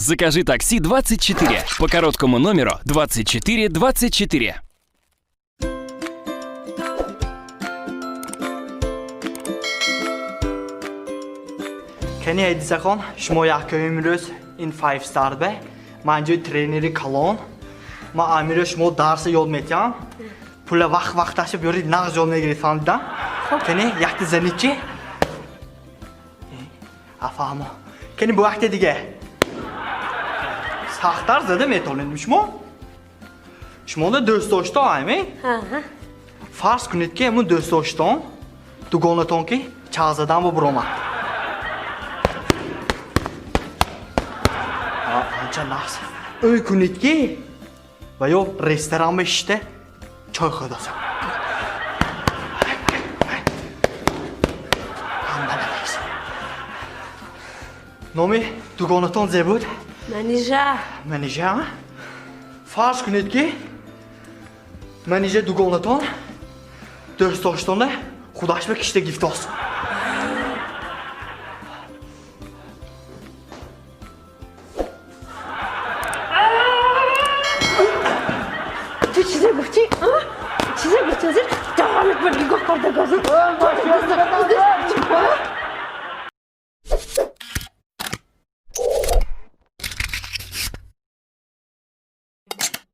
Закажи такси 24 по короткому номеру 24 24. Кани, Ҳадисахон, шумо якумин рӯз ин Five Star бе. Ман ҷои тренери калон. Ман амиро шумо дарса ёд метиҳам. Пула вақт вақташа биёред, нағз ёд мегиред, фаҳмида? Кани, якта занид чи? Афаҳмо. Кани, бу якта дига. Сахттар зада метавонед шумо? Шумода дӯстдошто айме? Фарз кунед, ки ҳамун дӯстдоштон дугонатон ки чағ задан бо буромад. Анча нағз. Ӯй кунед, ки ва ё ресторан бешишта чой хӯрдасам. Номи дугонатон зе буд? Манижа. Манижа? Фарз кунед, ки Манижа дугонатон дӯстдоштона худаш ба кишта гифтост. Ту чизе гуфтӣ? Чизе гуфтӣ? Ҳозир даҳонат ба нигоҳ карда газм.